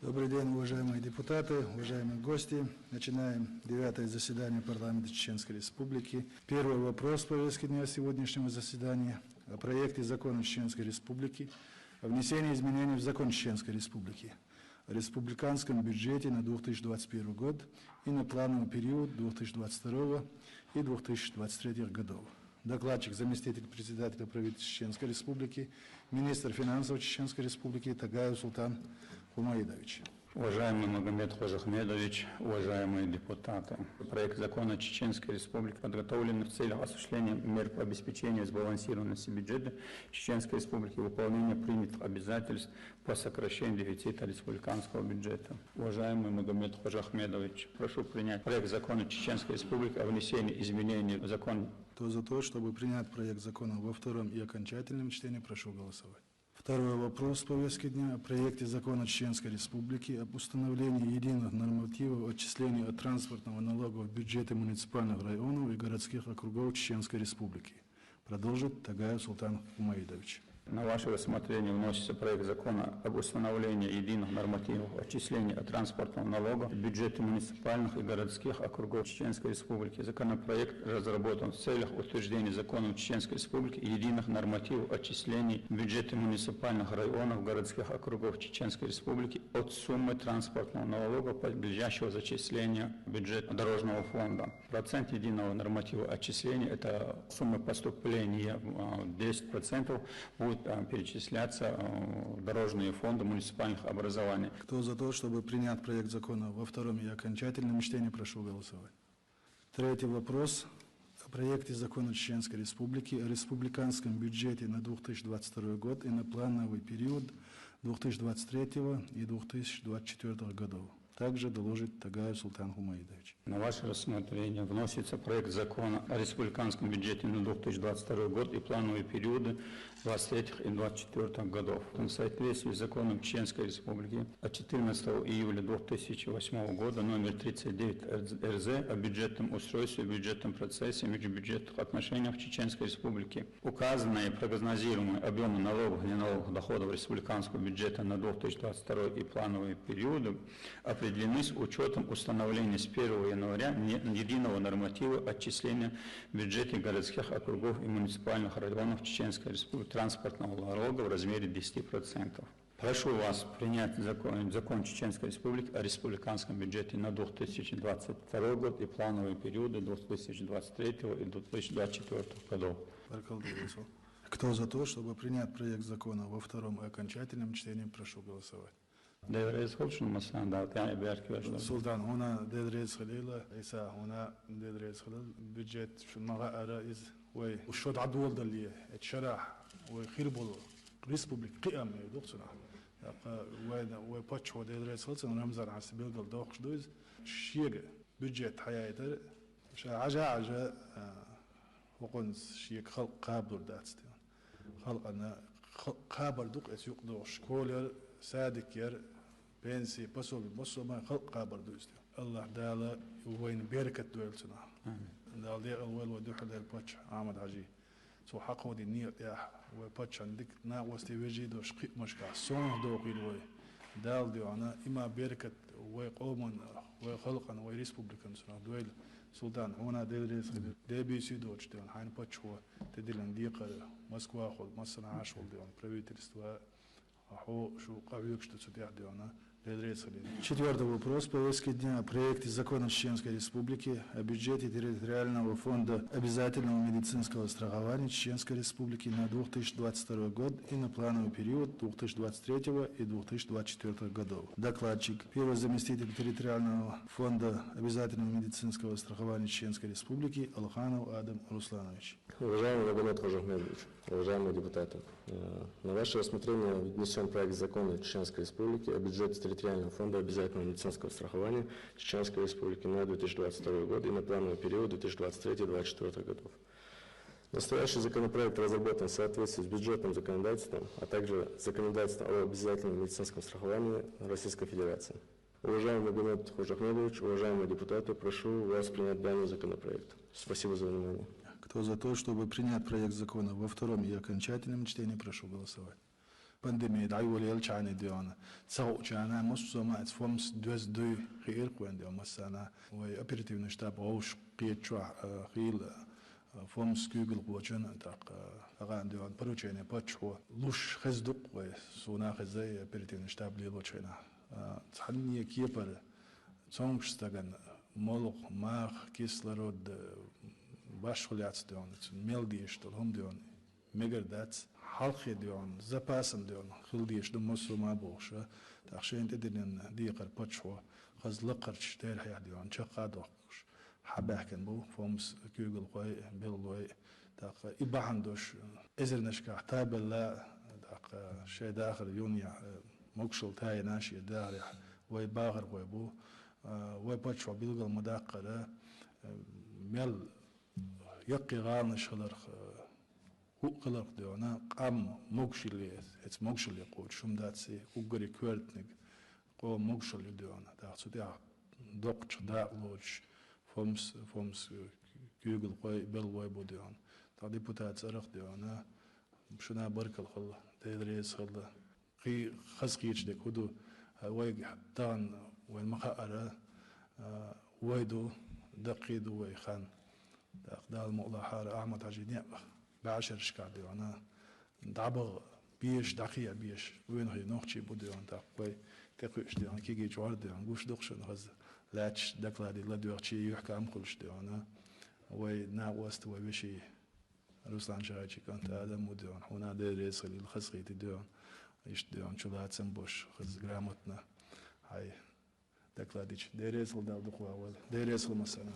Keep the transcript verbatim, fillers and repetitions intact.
Добрый день, уважаемые депутаты, уважаемые гости. Начинаем девятое заседание парламента Чеченской Республики. Первый вопрос повестки дня сегодняшнего заседания о проекте закона Чеченской Республики о внесении изменений в закон Чеченской Республики о республиканском бюджете на две тысячи двадцать первый год и на плановый период две тысячи двадцать второго и две тысячи двадцать третьего годов. Докладчик — заместитель председателя правительства Чеченской Республики, министр финансов Чеченской Республики Тагаев Султан Хумаидович. Уважаемый Магомед Хожахмедович, уважаемые депутаты, проект закона Чеченской Республики подготовлен в целях осуществления мер по обеспечению сбалансированности бюджета Чеченской Республики и выполнения принятых обязательств по сокращению дефицита республиканского бюджета. Уважаемый Магомед Хожахмедович, прошу принять проект закона Чеченской Республики о внесении изменений в закон. Кто за то, чтобы принять проект закона во втором и окончательном чтении, прошу голосовать. Второй вопрос повестки дня о проекте закона Чеченской Республики об установлении единых нормативов отчисления от транспортного налога в бюджеты муниципальных районов и городских округов Чеченской Республики. Продолжит Тагаев Султан Хумаидович. На ваше рассмотрение вносится проект закона об установлении единых нормативов отчисления от транспортного налога в бюджеты муниципальных и городских округов Чеченской Республики. Законопроект разработан в целях утверждения законом Чеченской Республики единых нормативов отчислений в бюджеты муниципальных районов, городских округов Чеченской Республики от суммы транспортного налога, подлежащего зачислению в бюджет дорожного фонда. Процент единого норматива отчисления — это сумма поступления, а, десять процентов будет, а, перечисляться, а, в дорожные фонды муниципальных образований. Кто за то, чтобы принять проект закона во втором и окончательном чтении, прошу голосовать. Третий вопрос о проекте закона Чеченской Республики о республиканском бюджете на две тысячи двадцать второй год и на плановый период две тысячи двадцать третьего и две тысячи двадцать четвёртого годов. Также доложит Тагаев Султан Хумаидович. На ваше рассмотрение вносится проект закона о республиканском бюджете на две тысячи двадцать второй год и плановые периоды двадцать третьего и двадцать четвёртого годов. В соответствии с законом Чеченской Республики от четырнадцатого июля две тысячи восьмого года номер тридцать девять РЗ о бюджетном устройстве и бюджетном процессе, межбюджетных отношениях в Чеченской Республике указанные прогнозируемые объемы налоговых и неналоговых доходов республиканского бюджета на две тысячи двадцать второй и плановые периоды определены с учетом установления с первого января не- единого норматива отчисления в бюджете городских округов и муниципальных районов Чеченской Республики транспортного налога в размере десяти процентов. Прошу вас принять закон, закон Чеченской Республики о республиканском бюджете на две тысячи двадцать второй год и плановые периоды две тысячи двадцать третьего и две тысячи двадцать четвёртого годов. Баркалла, Дагъысо. Кто за то, чтобы принять проект закона во втором и окончательном чтении, прошу голосовать. Дела реза хилда шуна, масала, Дала тӀехьа баьркабеш. Султан, хьуна Дела реза хилийла, Ӏийса, хьуна Дела реза хилийла, бюджет шуна ма хаъара из вай шо дӀадоладале, эт шарахь вай хир болу республика кхиам ма ду цунах. ТӀаккха вайна, вай паччахьо, Дела реза хилда цунна, Рамзан хьаста билгал дохуш ду иза, шега бюджет хьаяйтар, ша хьажа-хьажа, а, хӀокхунца шега халкъ кхабалур дац те. Халкъана халкъ кхабар ду-кх эца юкъадохуш, школа яр, садик яр, пенсия, пособи, массо а халкъ кхабар ду иза те. АллахӀ Дала вайна беркат дойла цунах. Амин. Дала декъала войла вай дуьххьарлера паччахь Ахьмад-Хьажи. Цо хьакховдийна некъа тӀехь вай паччахьна дика накъостий, вежарий долуш кхиамашкахь сонтах дохийла вай. Дала дуьхьал иман, беркат вай къоман, вай халкъан, вай республикан цунах дойла. Султан, хьуна Дела реза хилийла, дебийсий доцуш дуьхьал хьайна паччахьо тӀедиллина декхар, Москвахула, массанхьа Ӏаш волу дуьхьал правительство, хьо, шу къахьоьгуш ду цу тӀехь дуьхьал. Четвёртый вопрос повестки дня о проекте закона Чеченской Республики о бюджете территориального фонда обязательного медицинского страхования Чеченской Республики на две тысячи двадцать второй год и на плановый период две тысячи двадцать третьего и две тысячи двадцать четвёртого годов. Докладчик — первый заместитель территориального фонда обязательного медицинского страхования Чеченской Республики Алханов Адам Русланович. Уважаемый Магомед Хожахмедович, уважаемые депутаты, э, на ваше рассмотрение внесен проект закона Чеченской Республики о бюджете территориального фонда обязательного медицинского страхования Чеченской Республики на две тысячи двадцать второй год и на плановый период две тысячи двадцать третьего — двадцать четвёртого годов. Настоящий законопроект разработан в соответствии с бюджетным законодательством, а также законодательством об обязательном медицинском страховании Российской Федерации. Уважаемый Магомед Хожахмедович, уважаемые депутаты, прошу вас принять данный законопроект. Спасибо за внимание. Кто за то, чтобы принять проект закона во втором и окончательном чтении, прошу голосовать. Пандеми дӀайолаелча хьайна, дий хьона, ца хуучарна, массо а ма аьлча, фомс доьзна дуй хиира-кх вайна, дий хьона, массарна. Вай оперативный штаб вовшах кхетачохь, э, хийла, э, фомс куьйгалхочун, тӀаккха, э, тӀаккха, дий хьона, поручение паччахьо луш хеза ду-кх вай, суна хезай оперативный штаб лелочу хенахь. Э, цхьанне кепара цомгуш стагана молха, маха, кислород, э, башхо лаьцна, дий хьона, цунна мел дезаш долу хӀума, дий хьона, мегар дац, хьалххе, дий хьона, запасом, дий хьона, хила дезаш ду массо а ма бохуш, тӀаккха шайна тӀедиллина декхар паччахьо хаза лакхарчу терахьехь, дий хьона, чекх а дохкуш, хьабаьхкина бу фомс куьйгалхой, беллой, тӀаккха и бахьана долуш, эзарнашкахь табелла, тӀаккха шайн дахар юнехь, могушалла тайина шен дахарехь вай бахархой бу, вай паччахьо билгал ма даккхара, мел яккхий гӀаланаш хиларх, хӀуъа хиларх, дий хьона, къам могушалле, эцца могушалле кхочуш хӀума дац и, уггаре коьртаниг къоман могушалла ю, дий хьона. ТӀаккха цу тӀехь доккхачух дакъа лоцуш, фомс, фомс куьйгалхой, беллой бу, дий хьона. ТӀаккха депутат цӀарах, дий хьона, шуна баркалла хуьлда, Дела реза хуьлда. Кхин хаза кхеташ дерг хӀун ду, вайга тахана вайна ма-хаъара, а, вай ду, даккхий ду вай хан. ТӀаккха Дала мукъ лахь, хӀара Ахьмад-Хьаьжин некъ бӀешерашкахь, дий хьона, дӀабаха безаш, дӀакхехьа безаш вуьнхий нохчий бу, дий хьона, тӀаккха вай тӀекхуьуш, дий хьона, кегий чкъор, дий хьона, гуш ду-кх шуна хаза лаьтташ, докладий ладоьгӀчий, юьхькӀам хуьлуш, дий хьона, вай накъост, вай веший. Руслан Шахьаевич, кӀант Адам ву, дий хьона, хьуна Дела реза хуьлийла, хазахийтина, дий хьона, иштта, дий хьона, чулацам болуш, хаза грамотно хьайн докладича. Дела реза хуьлда, Дала дукха вахавойла. Дела реза хуьлда массарна.